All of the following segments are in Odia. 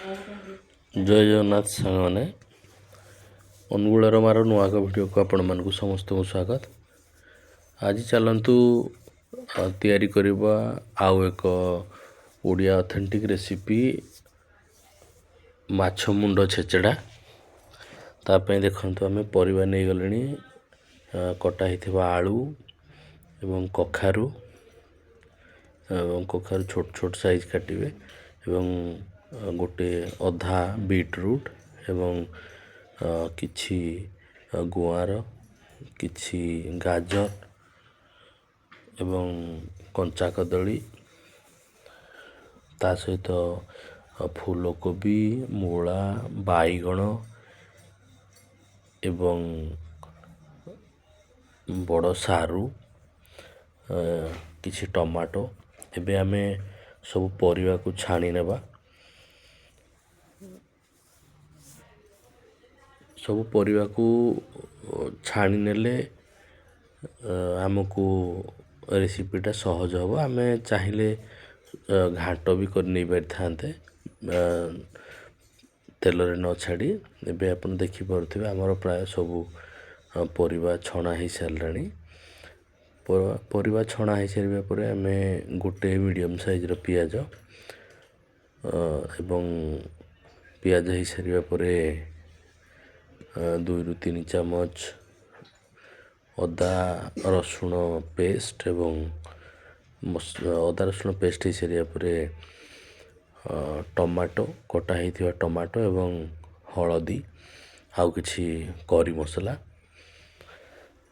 ଜୟ ଜଗନ୍ନାଥ ସାଙ୍ଗମାନେ, ଅନୁଗୁଳର ମାର ନୂଆ ଏକ ଭିଡ଼ିଓକୁ ଆପଣମାନଙ୍କୁ ସମସ୍ତଙ୍କୁ ସ୍ୱାଗତ। ଆଜି ଚାଲନ୍ତୁ ତିଆରି କରିବା ଆଉ ଏକ ଓଡ଼ିଆ ଅଥେଣ୍ଟିକ୍ ରେସିପି, ମାଛ ମୁଣ୍ଡ ଛେଚେଡ଼ା। ତା ପାଇଁ ଦେଖନ୍ତୁ, ଆମେ ପରିବା ନେଇଗଲେଣି, କଟା ହେଇଥିବା ଆଳୁ ଏବଂ କଖାରୁ, ଏବଂ କଖାରୁ ଛୋଟ ଛୋଟ ସାଇଜ୍ କାଟିବେ, ଏବଂ ଗୋଟେ ଅଧା ବିଟ୍ରୁଟ୍ ଏବଂ କିଛି ଗୁଆଁର, କିଛି ଗାଜର ଏବଂ କଞ୍ଚା କଦଳୀ, ତା ସହିତ ଫୁଲକୋବି, ମୂଳା, ବାଇଗଣ ଏବଂ ବଡ଼ ସାରୁ, କିଛି ଟମାଟୋ। ଏବେ ଆମେ ସବୁ ପରିବାକୁ ଛାଣି ନେବା। ସବୁ ପରିବାକୁ ଛାଣି ନେଲେ ଆମକୁ ରେସିପିଟା ସହଜ ହେବ। ଆମେ ଚାହିଁଲେ ଘାଣ୍ଟ ବି କରି ନେଇପାରିଥାନ୍ତେ ତେଲରେ ନ ଛାଡ଼ି। ଏବେ ଆପଣ ଦେଖିପାରୁଥିବେ, ଆମର ପ୍ରାୟ ସବୁ ପରିବା ଛଣା ହେଇସାରିଲାଣି। ପରିବା ଛଣା ହେଇସାରିବା ପରେ ଆମେ ଗୋଟେ ମିଡ଼ିୟମ୍ ସାଇଜ୍ର ପିଆଜ, ଏବଂ ପିଆଜ ହେଇସାରିବା ପରେ 2ରୁ 3 ଚାମଚ ଅଦା ରସୁଣ ପେଷ୍ଟ, ଏବଂ ଅଦା ରସୁଣ ପେଷ୍ଟ ହେଇସାରିବା ପରେ ଟମାଟୋ, କଟା ହେଇଥିବା ଟମାଟୋ ଏବଂ ହଳଦୀ ଆଉ କିଛି କରି ମସଲା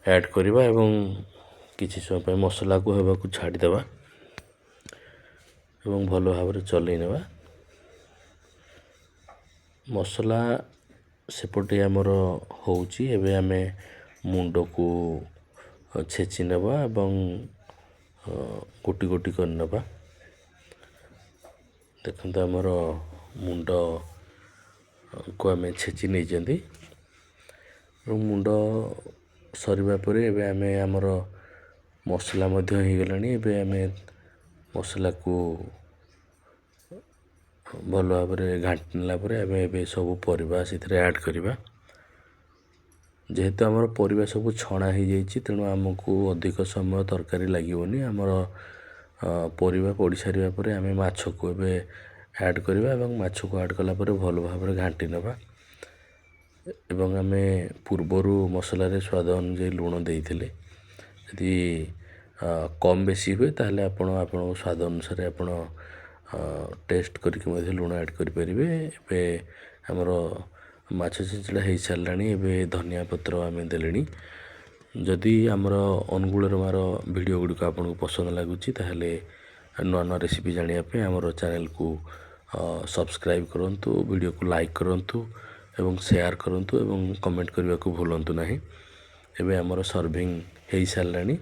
ଆଡ଼୍ କରିବା ଏବଂ କିଛି ସମୟ ପାଇଁ ମସଲାକୁ ହେବାକୁ ଛାଡ଼ିଦେବା ଏବଂ ଭଲ ଭାବରେ ଚଲେଇ ନେବା। ମସଲା ସେପଟେ ଆମର ହେଉଛି। ଏବେ ଆମେ ମୁଣ୍ଡକୁ ଛେଚି ନେବା ଏବଂ ଗୋଟି ଗୋଟି କରିନେବା। ଦେଖନ୍ତୁ, ଆମର ମୁଣ୍ଡକୁ ଆମେ ଛେଚି ନେଇଛନ୍ତି, ଏବଂ ମୁଣ୍ଡ ସରିବା ପରେ ଏବେ ଆମେ ଆମର ମସଲା ମଧ୍ୟ ହେଇଗଲାଣି। ଏବେ ଆମେ ମସଲାକୁ ଭଲ ଭାବରେ ଘାଣ୍ଟି ନେଲା ପରେ ଆମେ ଏବେ ସବୁ ପରିବା ସେଥିରେ ଆଡ଼୍ କରିବା। ଯେହେତୁ ଆମର ପରିବା ସବୁ ଛଣା ହେଇଯାଇଛି, ତେଣୁ ଆମକୁ ଅଧିକ ସମୟ ତରକାରୀ ଲାଗିବନି। ଆମର ପରିବା ପଡ଼ି ସାରିବା ପରେ ଆମେ ମାଛକୁ ଏବେ ଆଡ଼୍ କରିବା, ଏବଂ ମାଛକୁ ଆଡ଼୍ କଲା ପରେ ଭଲ ଭାବରେ ଘାଣ୍ଟି ନେବା। ଏବଂ ଆମେ ପୂର୍ବରୁ ମସଲାରେ ସ୍ୱାଦ ଅନୁଯାୟୀ ଲୁଣ ଦେଇଥିଲେ। ଯଦି କମ୍ ବେଶୀ ହୁଏ, ତାହେଲେ ଆପଣ ଆପଣଙ୍କ ସ୍ୱାଦ ଅନୁସାରେ ଆପଣ ଟେଷ୍ଟ କରିକି ମଧ୍ୟ ଲୁଣ ଆଡ଼୍ କରିପାରିବେ। ଏବେ ଆମର ମାଛ ଛେଚଡ଼ା ହେଇସାରିଲାଣି। ଏବେ ଧନିଆ ପତ୍ର ଆମେ ଦେଲେଣି। ଯଦି ଆମର ଅନୁଗୁଳର ମାର ଭିଡ଼ିଓ ଗୁଡ଼ିକ ଆପଣଙ୍କୁ ପସନ୍ଦ ଲାଗୁଛି, ତାହେଲେ ନୂଆ ନୂଆ ରେସିପି ଜାଣିବା ପାଇଁ ଆମର ଚ୍ୟାନେଲକୁ ସବସ୍କ୍ରାଇବ୍ କରନ୍ତୁ, ଭିଡ଼ିଓକୁ ଲାଇକ୍ କରନ୍ତୁ ଏବଂ ସେୟାର କରନ୍ତୁ ଏବଂ କମେଣ୍ଟ କରିବାକୁ ଭୁଲନ୍ତୁ ନାହିଁ। ଏବେ ଆମର ସର୍ଭିଂ ହେଇସାରିଲାଣି।